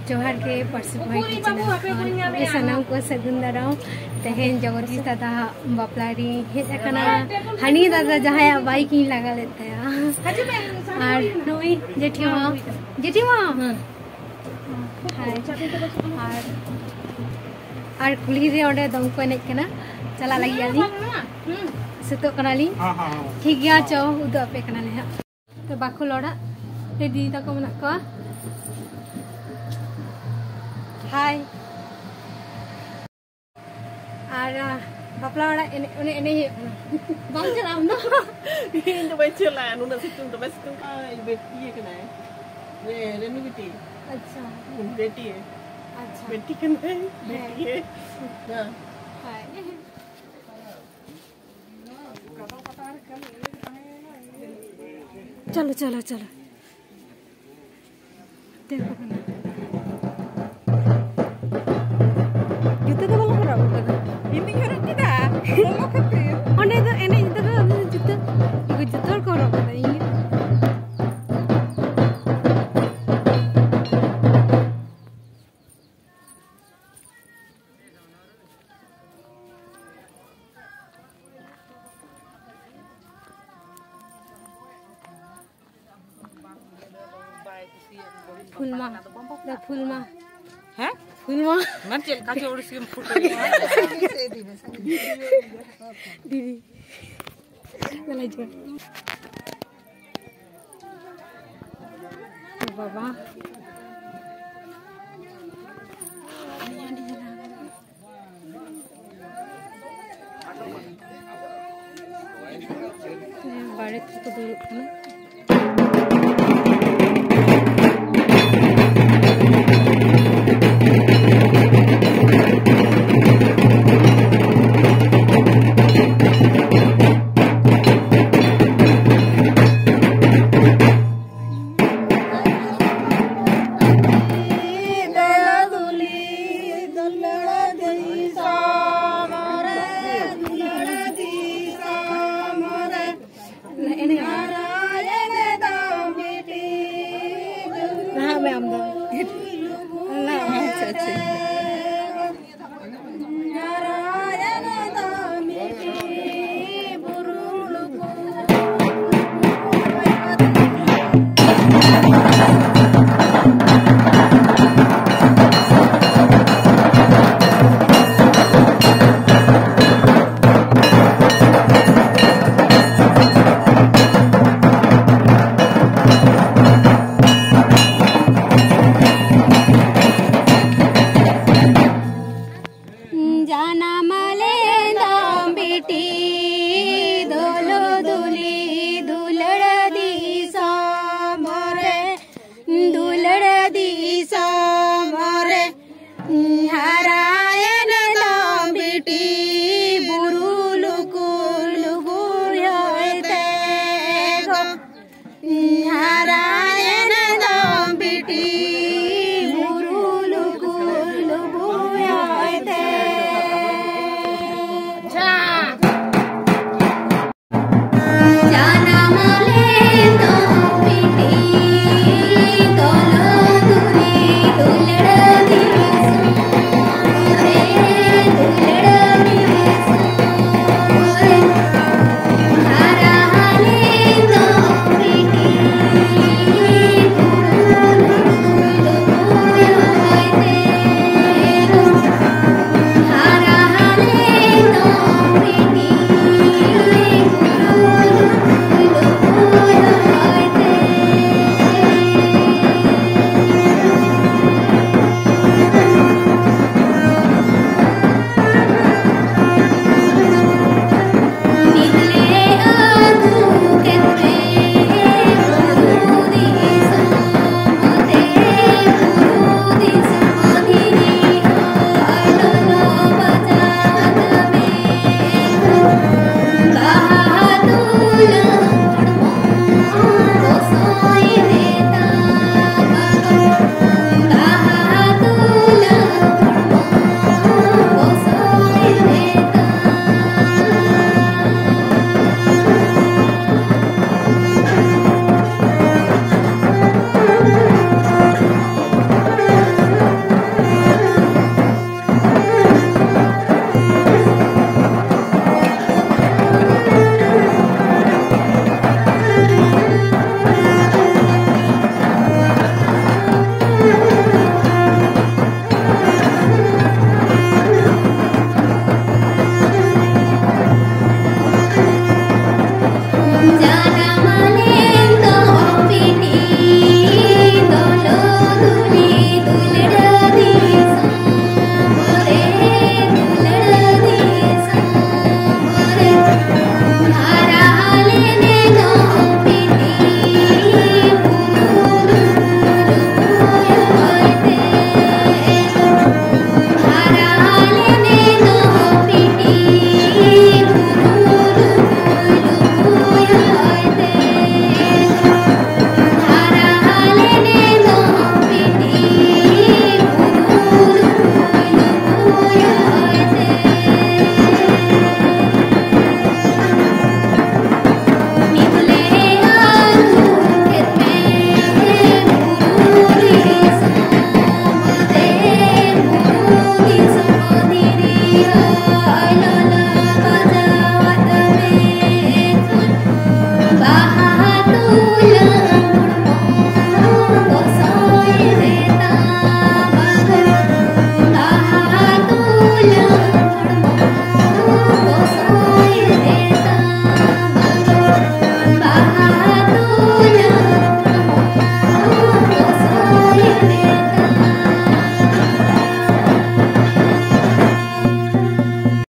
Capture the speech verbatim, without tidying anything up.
ᱡᱚᱦᱟᱨ ᱜᱮ ᱯᱟᱹᱨᱥᱤ ᱯᱚᱦᱟ ᱠᱤᱪᱮᱱ ᱠᱷᱚᱱ ᱟᱯᱮ ᱥᱟᱱᱟᱢ ᱠᱚ ᱥᱟᱹᱜᱩᱱ ᱫᱟᱨᱟᱢ᱾ ᱛᱮᱦᱮᱧ ᱡᱚᱜᱚᱫᱤᱥ ᱫᱟᱫᱟ ᱵᱟᱯᱞᱟ ᱨᱤᱧ ᱦᱮᱡ ᱟᱠᱟᱱᱟ᱾ ᱦᱟᱹᱱᱤ ᱫᱟᱫᱟ ᱡᱟᱦᱟᱸᱭᱟᱜ ᱵᱟᱭᱤᱠ ᱤᱧ ᱞᱟᱜᱟ ᱞᱮᱫ ᱛᱟᱭᱟ᱾ ᱟᱨ ᱱᱩᱭ ᱡᱮᱴᱷᱤᱢᱟ, ᱡᱮᱴᱷᱤᱢᱟ᱾ ᱦᱟᱭ᱾ ᱟᱨ, ᱟᱨ ᱠᱩᱞᱦᱤ ᱨᱮ ᱚᱸᱰᱮ ᱫᱚᱝ ᱠᱚ ᱮᱱᱮᱡ ᱠᱟᱱᱟ, ᱪᱟᱞᱟᱜ ᱞᱟᱹᱜᱤᱫ ᱟᱹᱞᱤᱧ᱾ ᱥᱟᱹᱛᱚᱜ ᱠᱟᱱᱟᱞᱤᱧ᱾ ᱦᱮᱸ, ᱦᱮᱸ, ᱦᱮᱸ᱾ ᱴᱷᱤᱠ ᱜᱮᱭᱟ, ᱪᱚ, ᱩᱫᱩᱜ ᱟᱯᱮ ᱠᱟᱱᱟᱞᱮ ᱦᱟᱸᱜ᱾ ᱛᱚ, ᱵᱟᱠᱷᱳᱞ ᱚᱲᱟᱜ ᱨᱮ ᱫᱤᱫᱤ ᱛᱟᱠᱚ ᱢᱮᱱᱟᱜ ᱠᱚᱣᱟ᱾ ᱦᱟᱭ᱾ ᱟᱨ, ᱟ, ᱵᱟᱯᱞᱟ ᱚᱲᱟᱜ ᱮᱱᱮᱡ, ᱚᱱᱮ ᱮᱱᱮᱡ ᱦᱩᱭᱩᱜ ᱠᱟᱱᱟ᱾ ᱵᱟᱢ ᱪᱟᱞᱟᱜᱼᱟ ᱟᱢ ᱫᱚ? ᱤᱧ ᱫᱚ ᱵᱟᱹᱧ ᱪᱟᱞᱟᱜᱼᱟ, ᱱᱩᱱᱟᱹᱜ ᱥᱤᱛᱩᱝ, ᱫᱚᱢᱮ ᱥᱤᱛᱩᱝ ᱠᱟᱱᱟ᱾ ᱤᱭᱟᱹ ᱠᱟᱱᱟᱭ᱾ ᱨᱮ-, ᱨᱮᱱᱩ ᱵᱤᱴᱤ᱾ ᱟᱪᱪᱷᱟ᱾ ᱦᱩᱸ, ᱵᱤᱴᱤ᱾ ᱟᱪᱪᱷᱟ᱾ ᱵᱤᱴᱤ ᱠᱟᱱᱟᱭ, ᱦᱮᱸ᱾ ᱵᱤᱴᱤ᱾ ᱦᱮᱸ᱾ ᱦᱟᱭ᱾ ᱪᱚᱞᱚ, ᱪᱚᱞᱚ, ᱪᱚᱞᱚ᱾ ᱫᱮᱠᱷᱚ ᱠᱟᱱᱟ᱾ ᱡᱩᱛᱟᱹ ᱫᱚ ᱵᱟᱞᱮ ᱦᱚᱨᱚᱜ ᱟᱠᱟᱫᱟ᱾ ᱤᱧ ᱫᱩᱧ ᱦᱚᱨᱚᱜ ᱠᱮᱫᱟ᱾ ᱞᱚᱞᱚ ᱠᱷᱟᱹᱛᱤᱨ᱾ ᱚᱸᱰᱮ ᱫᱚ ᱮᱱᱮᱡ ᱫᱚ ᱡᱩᱛᱟᱹ, ᱡᱩᱛᱟᱹ ᱦᱚᱲ ᱠᱚ ᱦᱚᱨᱚᱜ ᱟᱠᱟᱫᱟ, ᱤᱧ ᱜᱮ᱾ ᱯᱷᱩᱞ ᱢᱟ, ᱫᱟ ᱯᱷᱩᱞ ᱢᱟ᱾ ᱦᱮᱸ? ᱯᱷᱩᱞ ᱢᱟ᱾ ᱢᱟᱱᱮ ᱪᱮᱫ ᱞᱮᱠᱟ ᱪᱚ ᱟᱹᱲᱤᱥ ᱜᱮᱢ ᱯᱷᱩᱴᱟᱹᱣ ᱮᱫᱟ᱾ ᱫᱤᱫᱤ᱾ ᱫᱟ ᱞᱟᱡ ᱪᱚ᱾ ᱵᱟᱵᱟ᱾ ᱵᱟᱲᱮ ᱠᱚᱠᱚ ᱫᱩᱲᱩᱵ ᱠᱟᱱᱟ᱾ ᱞᱟᱦᱟᱜ ᱢᱮ ᱟᱢ ᱫᱚ᱾ Sí.